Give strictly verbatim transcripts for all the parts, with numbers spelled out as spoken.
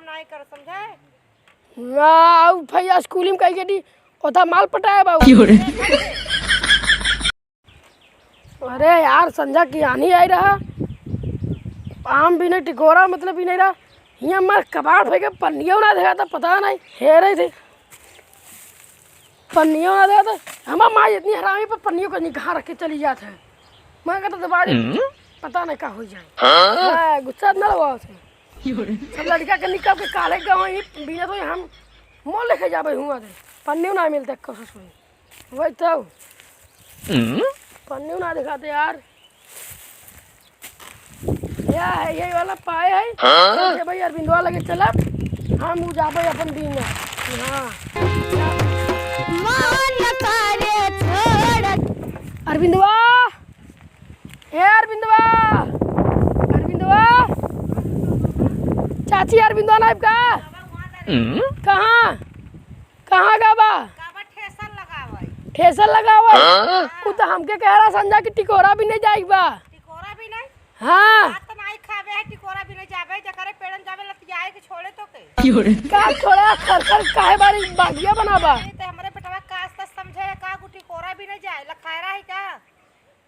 नाहीं कर, समझे? ना, आउ भैया स्कूली में कही के दी, ओथा माल पटाए बाबू। क्यों रे? अरे यार, संझा की आनी आई रहा, आम भी नहीं, टिकोरा मतलब भी नहीं रहा। हियाँ मार कबाड़ फेंके, पन्नियों ना देखा था, पता नहीं, हेरे थे। पन्नियों ना देखा था। हमार माँ इतनी हरामी पर पन्नियों का निगाह रख के चली जात है। मैं कहता, "दबा दे, हम्म? पता नहीं का हो जाए।" हाँ? हाँ, गुस्सा ना लगा उसे। सब लड़का के निकाल के काले गाँव ही बीना तो हम मोल लेके जाबे हुआ थे। पन्नियों ना मिलते कोशिश में। वही तो। हम्म? पन्नियों ना दिखाते यार। या है, यही वाला पाए है। हाँ? चल के भाई अरविंदवा लगे चलब, हम उ जाबे अपन दिन में। हाँ। मन करे छोड़। अरविंदवा, ए अरविंदवा, अरविंदवा, चाची अरविंदवा नाइब का? हम्म? कहाँ? कहाँ गा बा? का बा, ठेसर लगावै। ठेसर लगावै? हाँ? उ त हमके कह रहा संझा कि टिकोरा बीने जाइक बा। टिकोरा बीने? हाँ। भात त नाहीं खाबे है, टिकोरा बीने जाबे, जकरे पेड़न जाबे लतियाए के छोड़े तो के। क्यों रे? का छोड़ा, खर खर काहे बारी बागिया बनाबा? अरे, त हमरे बेटवा का आज तक समझे है का, गु टिकोरा बीने जाए, लखायरा है का?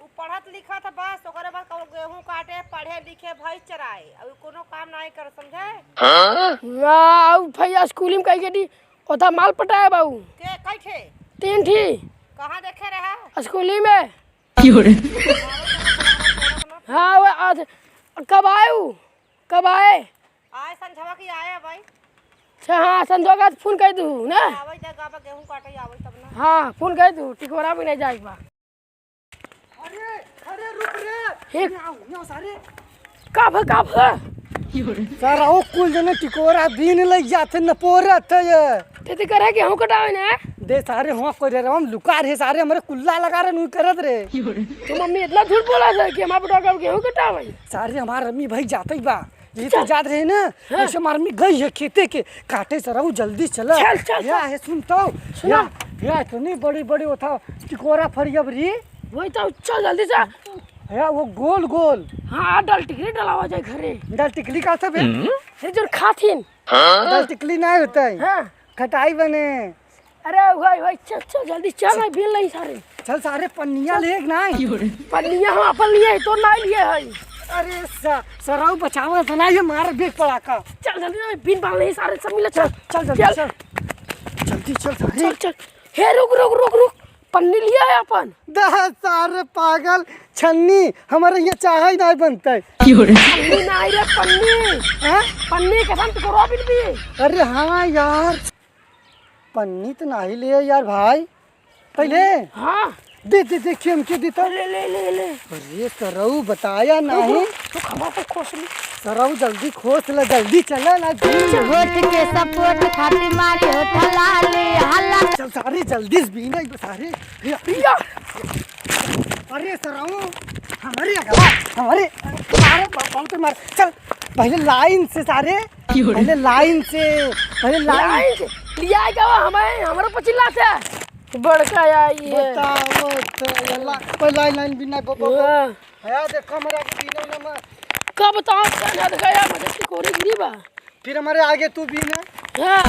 उ पढ़त लिखत ह बस, ओकरे बाद कबो गेहूं काटे, पढ़े लिखे, भैंस चराए, अउर कोनो काम नाहीं कर, समझे? हाँ? ना, अउ भैया स्कूली में कही के दी, ओथा माल पटाए बाऊ। के, कई ठे? तीन ठी। कहाँ देखे रहा? स्कूली में। क्यों रे? हाँ, वो आज, कब आए उ? कब आए? आए संझवा की आए भाई। अच्छा, हाँ, संझवा का फोन कर दू ना। आवै दे, गाबा गेहूं काटे आवै तब ना। हाँ, फोन कर दू, टिकोरा बीने जाइक बा। अरे, अरे, रुक रे। हे। हियाँ, हियाँ सारे। का भ-, का भ-? सारा ओ कुल जने टिकोरा बीन लग जाते न पोरत है ये। ते, ते करे गेहूं कटावे ने? दे सारे, हुआँ कोई रे, हम लुका रहे सारे, हमरे कुल्ला लगा रहे, नुई करत रे। तो मम्मी इतना झूठ बोला था कि हमार बेटवा का गेहूं कटावे? सारे हमार अम्मी भाई जाते ही बा। ये तो चल। जात रहे ना, हाँ। वैसे मार में गई है खेते के, काटे सरऊ जल्दी चला। चल, चल, या चल। है, सुन तो। सुना। या, या इतनी बड़ी बड़ी होता टिकोरा फरियब री। वही तो, चल जल्दी जा। या वो गोल गोल। हाँ, डाल टिकली डलावा जाए घरे। डाल टिकली का सब है? हम्म। हे जो खाथिन। हाँ? डाल टिकली नहीं होता है। हाँ। खटाई बने। अरे भाई, भाई, चल, चल, जल्दी चल, चल। नहीं, बिल नहीं सारे। चल सारे, पन्निया चल। ले कि नहीं? पन्निया हम अपन लिए, तो नहीं लिए है। अरे सा-, सरऊ बचावा था ना, ये मार बेग पड़ा का। चल जल्दी, नहीं, बिन बाल नहीं सारे, सब मिले, चल। चल, चल, जल्दी चल। चल। जल्दी चल सारे। चल, चल। हे, रुक, रुक, रुक, रुक। पन्नी लिया है अपन। दह सारे पागल छन्नी, हमारे ये चाय नहीं बनता है। पन्नी नहीं रे, पन्नी। हाँ? पन्नी कसम तुको रोबिन भी। अरे हाँ यार। पन्नी तो नाही ले यार भाई। पहिले? हाँ। दे, दे, दे, खेम के दे तो। ले, ले, ले, ले। अरे सरऊ बताया नाही। रुक, रुक, रुक, हमारे को खोस ले। सरऊ जल्दी खोस ले, जल्दी चला ना जी। होठ के सपोर्ट खातिर मारी होठ लाली हल्ला। चल सारे जल्दी से बीना सारे। या। अरे सरऊ, हमारे अगवा, हमारे, मारे, बहुत मार। चल, पहिले लाइन से सारे, क्यों रे? पहिले लाइन से, पहिले लाइन। लाइन से? लिया है क्या वो हमें, हमारे पचिल्ला से? बड़का आई है। बताओ तो, ये ला-, कोई लाइन, लाइन भी नहीं, बो-, बो-, बो। हाँ। है, देखो हमारे आगे बीने उन्हें मार। का बताओ, क्या याद गया, मुझे टिकोरी गिरी बा। फिर हमारे आगे तू बीने। हाँ।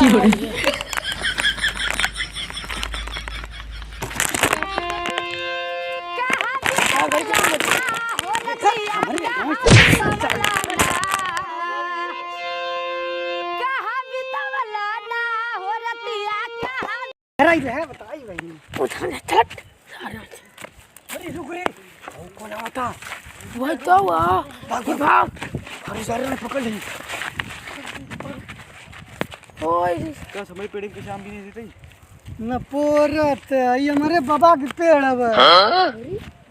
अरे, ये है, बताई भाई। उठा ना, चल। सारे। अरे, रुक रे। वो कौन आवता? वही तो हुआ। भाग, भाग। भाग। अरे, सारे ने पकड़ ली। ओए। का समय पेड़ के शाम भी नहीं देते? न पोरत, ये हमारे बाबा के पेड़ हवे। हाँ?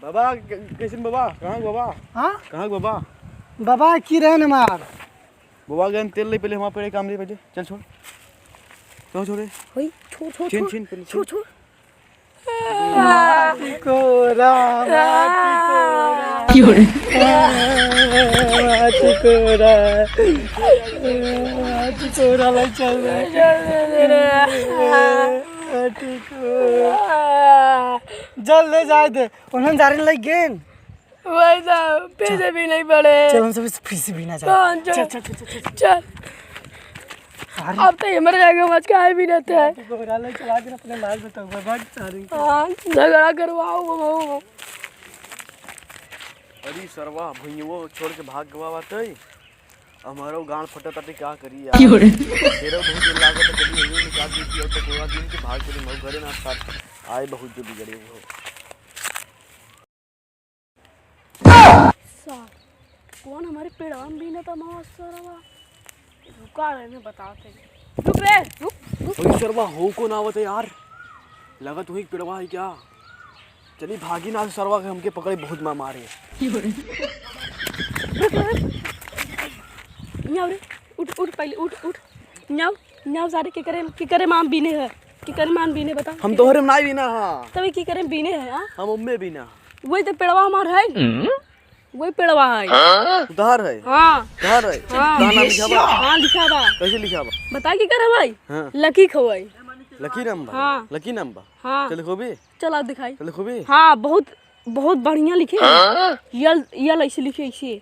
बाबा, क-, कैसन बाबा? कहाँ के बाबा? हाँ? कहाँ के बाबा? बाबा किरण मार। बाबा गन तेल ले, पहले हमारे पेड़ काम दे पहले। चल छोड़। चल छोड़। ओए, छोड़, छोड़, छीन, छोड़। छीन, पहले छोड़, छीन। छोड़। माटी कोरा, माटी कोरा। क्यों रे? माटी कोरा। माटी कोरा ले चल रे। माटी कोरा। जल ले जाए दे। उन्हन जारे लग गेन। भाई साहब, पैसे भी नहीं पड़े। चल, हम सब इस free से बीना जाए। कौन चल? चल, चल, चल, चल, चल। चल। अब तो हमरे जाके मच के आए भी रहते हैं। तू घबरा ले, चला के अपने लाल बताऊंगा, भाग सारे। हाँ, झगड़ा करवाओ, बबू। अरे सरवा, भुइयों छोड़ के भाग गवा बाटे। हमारो गांड फटत ताटे, का करी यार? क्यों रे? तेरा बहुत दिन लागत है, कभी यही निकाल दी थी, अब तक पूरा दिन के भाग के मऊ घरे ना साथ आए, बहुत जो बिगड़े हो। सार, कौन हमारे पेड़वा में बीनत है माँ सरवा? रुका रे, मैं बताते हैं। रुक रे, रुक, रुक। अरे सरवा, हो कौन आवत है यार? लगत वही पेड़वा है क्या? चली भागी ना, सरवा के हमके पकड़े बहुत मार मारे। रुक, रुक। यहाँ रे, उठ, उठ, पहले उठ, उठ। यहाँ, यहाँ सारे के करे, के करे माम बीने है, के करे माम बीने बता। हम तोहरे में नाई बीना हा। तभी के करे बीने है, हाँ? हम उम्मे बीना। वही तो पेड़वा हमार है। वही पेड़वा है। उधार है? हाँ। उधार है? हाँ। कहाँ नाम लिखा बा? हाँ, लिखा बा। कैसे लिखा बा? बता के कर भाई? हाँ। लकी खवाई। लकी नाम बा? हाँ। लकी नाम बा? हाँ। चल लिखो बे। चल आ दिखाई। चल लिखो बे। हाँ, बहुत, बहुत बढ़िया लिखे हैं। यल, यल ऐसे लिखे, ऐसे।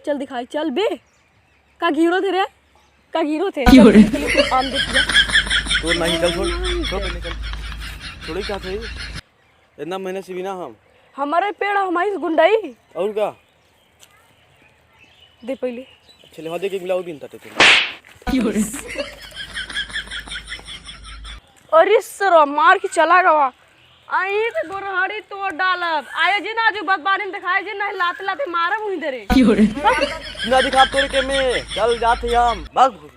चल दिखाई, चल बे। का घीरो थे रे? का घीरो थे? क्यों रे? आम देख जा। तो नहीं, चल छोड़। छोड़, निकल। छोड़ी का थे? इतना महीने से बिना हम। हमारे पेड़, हमारी गुंडई। और का? दे पहले। चले, हाँ, देख, एक मिला वो भी नहीं ताते थे। अरे सर, मार के चला गवा। आई तो गोरहड़ी तोड़ डालब। आयो जी ना, आजू बदबारी में दिखाए जी, नहीं लाते लाते मारब वहीं दे रे। ना दिखा तोरे के में, चल जाते हम। भाग।